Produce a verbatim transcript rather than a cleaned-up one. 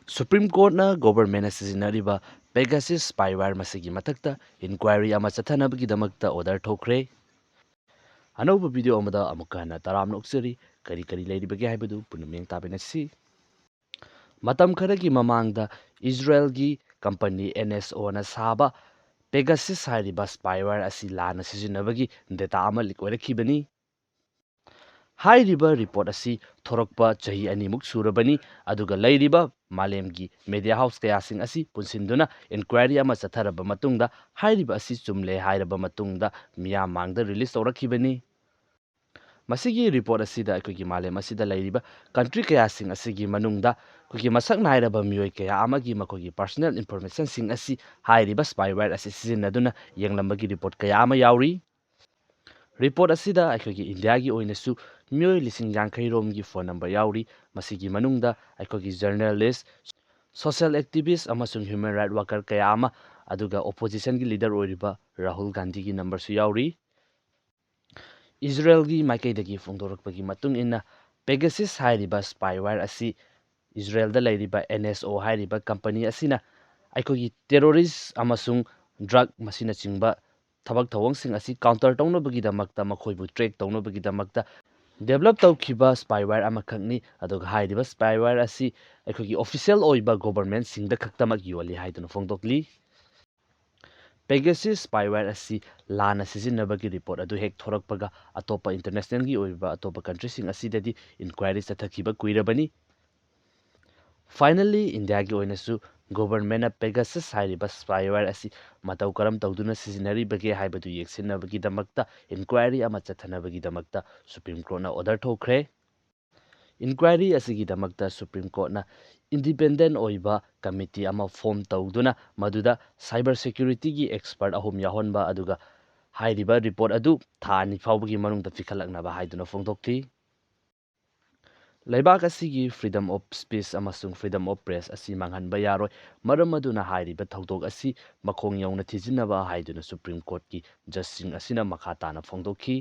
Supreme Courtꯅ governmentꯅ ꯁꯤꯖꯤꯟꯅꯔꯤꯕ Pegasus spyware ꯃꯁꯤꯒꯤ ꯃꯊꯛꯇ inquiry ꯑꯃ ꯆꯠꯊꯅꯕꯒꯤꯗꯃꯛꯇ order ꯊꯣꯛꯈ꯭ꯔꯦ꯫ ꯑꯅꯧꯕ video ꯑꯃꯗ ꯑꯃꯨꯛꯀ ꯍꯟꯅ ꯇꯔꯥꯝꯅ ꯑꯣꯛꯆꯔꯤ꯫ ꯀꯔꯤ ꯀꯔꯤ ꯂꯩꯔꯤꯕꯒꯦ ꯍꯥꯏꯕꯗꯨ ꯄꯨꯟꯅ ꯃꯤꯠꯌꯦꯡ ꯇꯥꯃꯤꯟꯅꯁꯤ꯫ ꯃꯇꯝ ꯈꯔꯒꯤ ꯃꯃꯥꯡꯗ ꯏꯖꯔꯦꯜꯒꯤ company NSOꯅ ꯁꯥꯕ Pegasus ꯍꯥꯏꯔꯤꯕ spyware ꯑꯁꯤ ꯂꯥꯟꯅ ꯁꯤꯖꯤꯟꯅꯕꯒꯤ data ꯑꯃ leak ꯑꯣꯏꯔꯛꯈꯤꯕꯅꯤ꯫ ꯍꯥꯏꯔꯤꯕ report ꯑꯁꯤ ꯊꯣꯔꯛꯄ ꯆꯍꯤ ꯑꯅꯤꯃꯨꯛ ꯁꯨꯔꯕꯅꯤ, ꯑꯗꯨꯒ ꯂꯩꯔꯤꯕ ꯃꯥꯂꯦꯝꯒꯤ media house ꯀꯌꯥꯁꯤꯡ ꯑꯁꯤ ꯄꯨꯟꯁꯤꯟꯗꯨꯅ inquiry ꯑꯃ ꯆꯠꯊꯔꯕ ꯃꯇꯨꯡꯗ ꯍꯥꯏꯔꯤꯕ ꯑꯁꯤ ꯆꯨꯝꯂꯦ ꯍꯥꯏꯔꯕ ꯃꯇꯨꯡꯗ ꯃꯤꯌꯥꯝ ꯃꯥꯡꯗ release ꯇꯧꯔꯛꯈꯤꯕꯅꯤ꯫ ꯃꯁꯤꯒꯤ report ꯑꯁꯤꯗ ꯑꯩꯈꯣꯏꯒꯤ ꯃꯥꯂꯦꯝ ꯑꯁꯤꯗ ꯂꯩꯔꯤꯕ country ꯀꯌꯥꯁꯤꯡ ꯑꯁꯤꯒꯤ ꯃꯅꯨꯡꯗ ꯑꯩꯈꯣꯏꯒꯤ ꯃꯁꯛ ꯅꯥꯏꯔꯕ ꯃꯤꯑꯣꯏ ꯀꯌꯥ ꯑꯃꯒꯤ ꯃꯈꯣꯏꯒꯤ personal informationꯁꯤꯡ ꯑꯁꯤ ꯍꯥꯏꯔꯤꯕ spyware ꯑꯁꯤ ꯁꯤꯖꯤꯟꯅꯗꯨꯅ ꯌꯦꯡꯂꯝꯕꯒꯤ report ꯀꯌꯥ ꯑꯃ ꯌꯥꯎꯔꯤ꯫ Report ꯑꯁꯤꯗ ꯑꯩꯈꯣꯏꯒꯤ ꯏꯟꯗꯤꯌꯥꯒꯤ ꯑꯣꯏꯅꯁꯨ ꯃꯤꯑꯣꯏ ꯂꯤꯁꯤꯡ ꯌꯥꯡꯈꯩ ꯔꯣꯝꯒꯤ phone number ꯌꯥꯎꯔꯤ꯫ ꯃꯁꯤꯒꯤ ꯃꯅꯨꯡꯗ ꯑꯩꯈꯣꯏꯒꯤ journalist, social activist ꯑꯃꯁꯨꯡ human right worker ꯀꯌꯥ ꯑꯃ, ꯑꯗꯨꯒ oppositionꯒꯤ leader ꯑꯣꯏꯔꯤꯕ ꯔꯥꯍꯨꯜ ꯒꯥꯟꯙꯤꯒꯤ numberꯁꯨ ꯌꯥꯎꯔꯤ꯫ ꯏꯖꯔꯦꯜꯒꯤ ꯃꯥꯏꯀꯩꯗꯒꯤ ꯐꯣꯡꯗꯣꯔꯛꯄꯒꯤ ꯃꯇꯨꯡ ꯏꯟꯅ, Pegasus ꯍꯥꯏꯔꯤꯕ spyware ꯑꯁꯤ ꯏꯖꯔꯦꯜꯗ ꯂꯩꯔꯤꯕ NSO ꯍꯥꯏꯔꯤꯕ company ꯑꯁꯤꯅ ꯑꯩꯈꯣꯏꯒꯤ terrorist ꯑꯃꯁꯨꯡ drug ꯃꯁꯤꯅꯆꯤꯡꯕ ꯊꯕꯛ ꯊꯧꯑꯣꯡꯁꯤꯡ ꯑꯁꯤ counter ꯇꯧꯅꯕꯒꯤꯗꯃꯛꯇ, ꯃꯈꯣꯏꯕꯨ track ꯇꯧꯅꯕꯒꯤꯗꯃꯛꯇ develop ꯇꯧꯈꯤꯕ spyware ꯑꯃꯈꯛꯅꯤ꯫ ꯑꯗꯨꯒ ꯍꯥꯏꯔꯤꯕ spyware ꯑꯁꯤ ꯑꯩꯈꯣꯏꯒꯤ official ꯑꯣꯏꯕ governmentꯁꯤꯡꯗ ꯈꯛꯇꯃꯛ ꯌꯣꯜꯂꯤ ꯍꯥꯏꯗꯨꯅ ꯐꯣꯡꯗꯣꯛꯂꯤ꯫ Pegasus spyware ꯑꯁꯤ ꯂꯥꯟꯅ ꯁꯤꯖꯤꯟꯅꯕꯒꯤ report ꯑꯗꯨ ꯍꯦꯛ ꯊꯣꯔꯛꯄꯒ, ꯑꯇꯣꯞꯄ internationalꯒꯤ ꯑꯣꯏꯕ ꯑꯇꯣꯞꯄ countryꯁꯤꯡ ꯑꯁꯤꯗꯗꯤ inquiry ꯆꯠꯊꯈꯤꯕ ꯀꯨꯏꯔꯕꯅꯤ꯫ Finally, ꯏꯟꯗꯤꯌꯥꯒꯤ ꯑꯣꯏꯅꯁꯨ governmentꯅ Pegasus ꯍꯥꯏꯔꯤꯕ spyware ꯑꯁꯤ ꯃꯇꯧ ꯀꯔꯝ ꯇꯧꯗꯨꯅ ꯁꯤꯖꯤꯟꯅꯔꯤꯕꯒꯦ ꯍꯥꯏꯕꯗꯨ ꯌꯦꯡꯁꯤꯟꯅꯕꯒꯤꯗꯃꯛꯇ inquiry ꯑꯃ ꯆꯠꯊꯅꯕꯒꯤꯗꯃꯛꯇ Supreme Courtꯅ order ꯊꯣꯛꯈ꯭ꯔꯦ꯫ Inquiry ꯑꯁꯤꯒꯤꯗꯃꯛꯇ Supreme Courtꯅ independent ꯑꯣꯏꯕ committee ꯑꯃ form ꯇꯧꯗꯨꯅ ꯃꯗꯨꯗ cyber securityꯒꯤ expert ꯑꯍꯨꯝ ꯌꯥꯎꯍꯟꯕ, ꯑꯗꯨꯒ ꯍꯥꯏꯔꯤꯕ report ꯑꯗꯨ ꯊꯥ ꯑꯅꯤ ꯐꯥꯎꯕꯒꯤ ꯃꯅꯨꯡꯗ ꯄꯤꯈꯠꯂꯛꯅꯕ ꯍꯥꯏꯗꯨꯅ ꯐꯣꯡꯗꯣꯛꯈꯤ꯫ ꯂꯩꯕꯥꯛ ꯑꯁꯤꯒꯤ freedom of speech ꯑꯃꯁꯨꯡ freedom of press ꯑꯁꯤ ꯃꯥꯡꯍꯟꯕ ꯌꯥꯔꯣꯏ꯫ ꯃꯔꯝ ꯑꯗꯨꯅ ꯍꯥꯏꯔꯤꯕ ꯊꯧꯗꯣꯛ ꯑꯁꯤ ꯃꯈꯣꯡ ꯌꯧꯅ ꯊꯤꯖꯤꯟꯅꯕ ꯍꯥꯏꯗꯨꯅ Supreme Courtꯀꯤ judgeꯁꯤꯡ ꯑꯁꯤꯅ ꯃꯈꯥ ꯇꯥꯅ ꯐꯣꯡꯗꯣꯛꯈꯤ꯫